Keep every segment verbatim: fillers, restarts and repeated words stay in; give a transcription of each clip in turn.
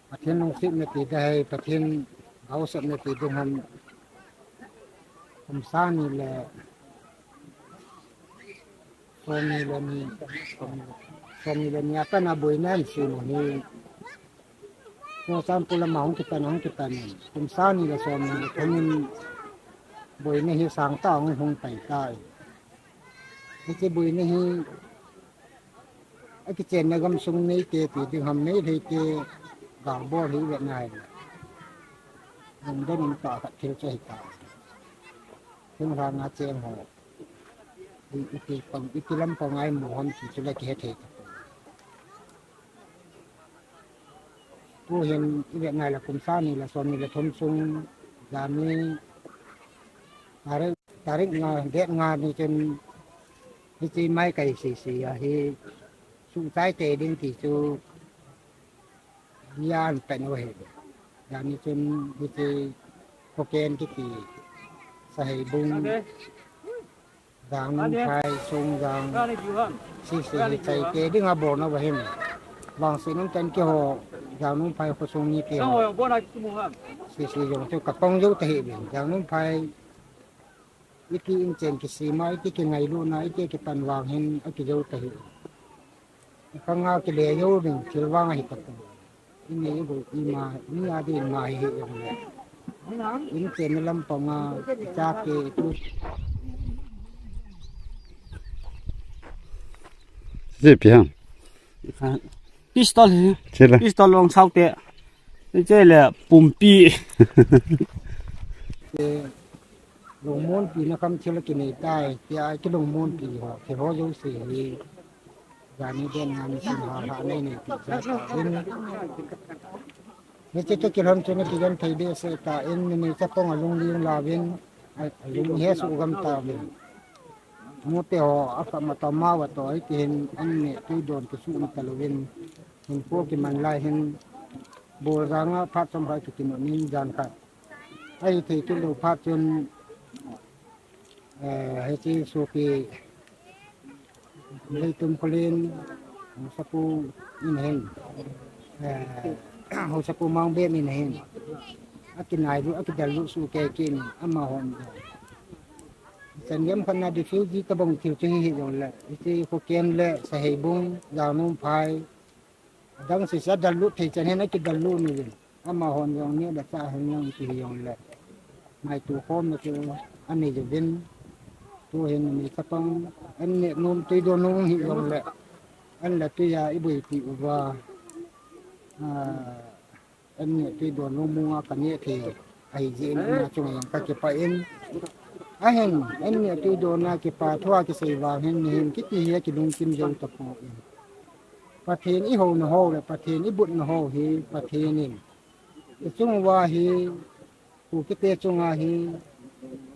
Pathen lungsetna ti ding ham, Pathen gaosapna ti ding ham, kum sang ni le som ni le ni, som ni le ni a pat a boina in sem u hi, Churachandpur lam a hung kipan, hung kipan in, kum sang ni le som ni le thum in boina hi sangtah a hung pai tai. Hiche boina hi akichenna gamsung Meite ti ding ham, Meilhei te galbol hi vet nai le, lungdon in tah khat thil chu ahi tai. Thinglhang a cheng ho, i, iti pang, iti lam pang a imu ham ti chu la kihe thei tapoi. Tuhin i vet nai le kum sang ni le som ni le thum sung, jani, tarik, tarik nga, date nga ni chun hiche Maikai sese a hi suhchai tei ding ti chu lian pen u ahi. Jani chun hiche Khoken kiti Saheibung, Jangnungphai, Songjang, sese hi chai tei ding a bolna u ahin. Vangset um tah in keiho Jangnungphai khosung mite ho, sese jong chu kapang jou tahih uvin. Jangnungphai iti inchen kisem a, iti kingailutna, iti kipan vang hin akijou tahih. Khang a kile jou ding thil vang ahi tapoi. Ini ibu ima, mi a ding ima hi hi jong le, inchenna lam pang a, ichate itu. Pistol hi. Pistol long sao te. Hiche le pumpi. Lungmonpi na kham thil kinei tai, tia kilungmonpi ho, thil ho jouse hi. Jani den nga ni sin ha ha nei nei ti ja ta in. Hiche toh kilhon chun kigenthei behseh ta in, numei chapang alungling lauvin, alung hesoh gam tauvin. Mute ho, akha ma ta ma va toh, hiti hin, an neh tui don kisuh um talouvin, hinkho kiman lai hin, bol jang a phat chomkhat kikinun in jan khat. Ahithei kit lou phat chun, eh, hiche sopi Leitum Kholen, Haosapu in ahin, eh, Haosapu Mangbem in ahin, akinailut, akidallut soh kei kei in, amahon. Chan gei khat na refugee tabang thil chu hi hi jong le, hiche Khoken le Saheibung, Jangnungphai, adang sese a dallut thei chan hin akidallut uvin. Amahon jong neh le chah hin jong kihi jong le, ngaito khomna chu anei uvin. Tuhin mi chapang, an neh nom tui don nom hi jong le, an la tui a iboipi uva, ah, an neh tui don lungmong a kaneh thei ahi jeh in, ama chunga jong kakipah in. Ahin, an neh tui don a kipa thu a kisei vang hin, mihem kiti hi akilungkim jou tapoi. Pathen ihouna ho le Pathen ibutna ho hi Pathen in ichung uva hi, Kukite chunga hi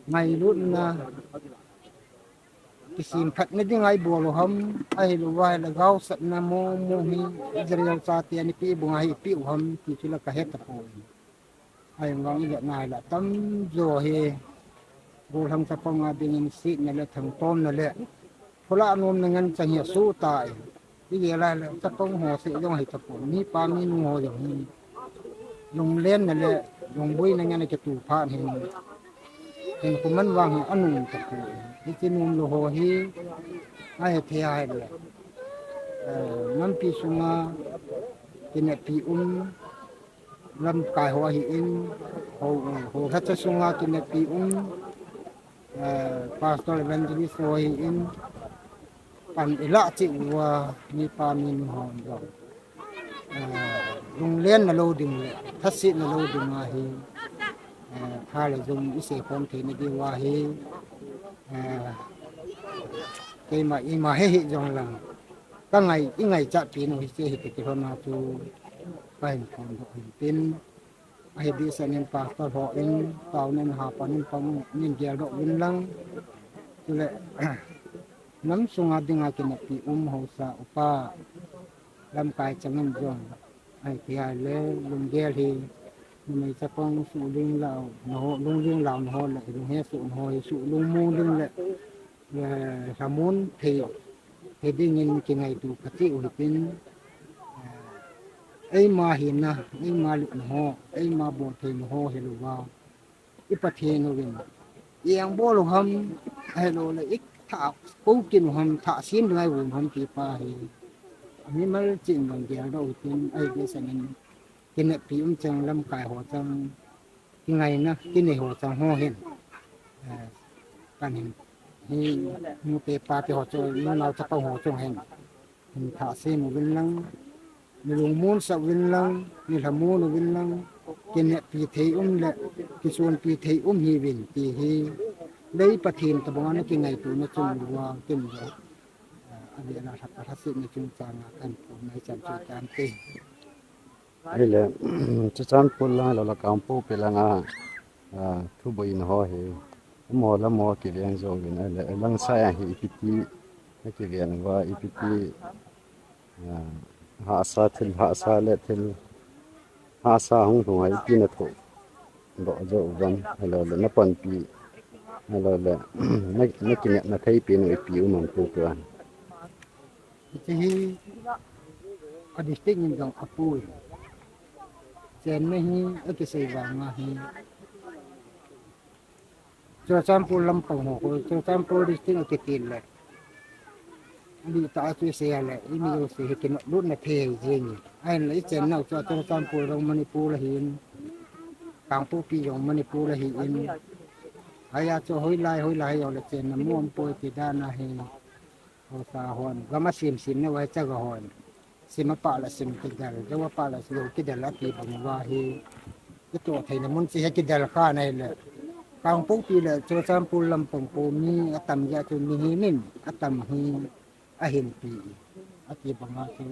ngailutna, kisemphatna dinga ibol u ham, ahilouva le gaosapna momo hi Israel chate anipeh banga hi ipeh u ham ti chu la kahe tapoi. Ahivang ivet nai le tamjo hi gollhang chapang a dingin setna le thangtomna le phulah nomna ngen chang hi asoh tai. Igel a le chapang ho seh jong ahi tapon, mipa minu ho jong hi lunglenna le lungboina ngen akituh phat hin, hinkho man vang hi anung tapon. Hiche nomlou ho hi ahithei ahile, eh, nampi sunga kineppi um, lamkai ho ahin, ho, ho lhacha sunga kineppi um, eh, pastor evangelist ho ahin, pan ilah cheh uva mipa minu hon jong, eh, lunglenna lou ding le thasetna lou dinga hi, eh, pha le jong isei khom theina diuva hi, eh, keima ima hi hi jong lang, kangai, ingaichat pi u hiche hi ti kilhonna chu kahin phondoh ahin tin. Ahi dehset in pastor ho in, taona in hapan in pang in geldoh uvin lang. Chule, nam sunga dinga kineppi um haosa upa, lamkai chang in jong, ahithei ahile lunggel hi, numei chapang suhling launa ho, lungling launa ho le, lunghesohna ho hi suh lungmong ding le, eh, lhamon thei, thei dingin kingaito pha cheh u hitin, eh, eima hina, eima lutna ho, eima boltheina ho hilouva, i Pathen uvin i engbol u ham, ahilou le i thah koukin u ham, thah sem dinga i um u ham ti pa hi mimal cheh in jong geldoh u hitin, ahi kisangin kineppi um chang, lamkai ho chang, kingaina kinei ho chang ho hin, eh, kan hin, hi nute pate ho chu, nunao chapang ho chu hin, hin thah sem uvin lang, nilung monsah uvin lang, nilhamon uvin lang, kineppi thei um le kisonpi thei um hiuvin ti hi, lei Pathen tobanga na kingaitona chunga kin jong, eh, avela lhakhat lhasetna chungchanga kan phongna ichan chu tante. Ahile, Churachandpur lang lou le Kangpokpi langa, ah, thuboina ho hi, amaho le amaho kiven jouvin, ahile, langsai a hi ipi ti akiven uva, ipi ti, ah, hahsa thil, hahsa le thil, hahsa hung lhung a ipi na thohdoh jou uvem, ahilou le na panpi, ahilou le na, na kinepna thei pen u ipi um am tu tua. Hiche hi a district in jong apui. Chenna hi akisei vanga hi, Churachandpur lampang ho, Churachandpur district akiti le, adih tah a chu isei a le, imi jouse hi kinop lutna thei jeng e. Ahinla ichennau chu Churachandpur jong Manipur ahin, Kangpokpi jong Manipur ahin, ahia chu hoilai hoilai hijongle chenna mu umpoi ti dan ahi. Haosa hon, gam a semsem nau ahi chaga hon, sim a pah le sim kidel, jou a pah le jou kidel ati bang uva hi, kitoh theina mun chu hi kidel kha ahile, Kangpokpi le Churachandpur lampang khu mi atam jeh a chu mihem in atam hi ahinpi, ati banga chu,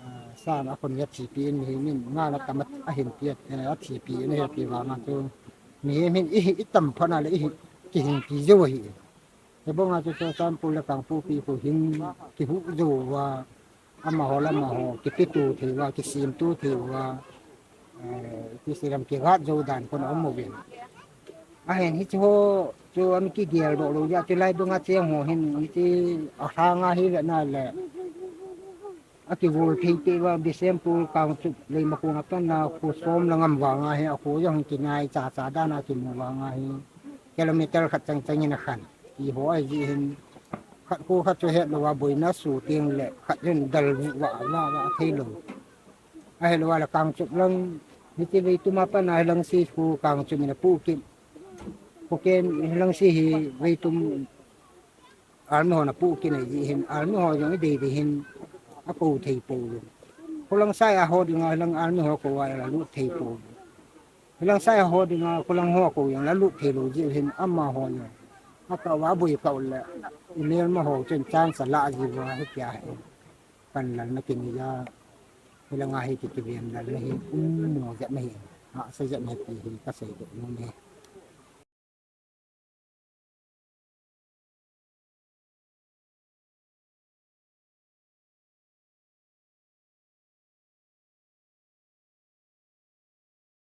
ah, sang a khun hi athipi in, mihem in nga le tam a, ahinpi, eh, athipi in, ahi ati vanga chu mihem hin i, itam phat na le i, kihinpi jou ahi. Hibanga chu Churachandpur le Kangpokpi khu hin kihuh jou uva, amaho le amaho kipeto thei uva, kisemto thei uva, eh, kisei lam kigat jou dan khun aum uvin. Ahin hiche ho chu ana kigeldoh lou jeh a, chulai dunga cheng ho hin hiche alhanga hi vena le, akigol thei peh uva, Bishnupur, Kangchup, Leimakhong a pat na kho som le ngam vanga hi, akho jong kinai chacha dan a kimu vanga hi, kilometer khat chang chang in akhan. Ti ho ahi jeh hin, khat kho khat chu het louva boina asoh teng le, khat hin del vah vah vah theilou. Ahilou le Kangchup lang, hiche Veitum a pat na Hilangse kho Kangchup in apoh kit. Kho ken Hilangse hi Veitum army hon apoh kit ahi jeh hin, army ho jong idei dei hin akou thei poulou. Kho lang sai a ho dinga lang army ho kou a la lut thei poulou. Kho lang sai a ho dinga kho lang ho kou jong la lut theilou jeh hin amaho jong akah uva aboi kah u le, imelma ho chun chance ala ji uva hitia hi panlalna kinei a, hilanga hi ki, kiven lalna hi um mo jep ahi, hahsa jep ahi ti hi kaseidoh nom e.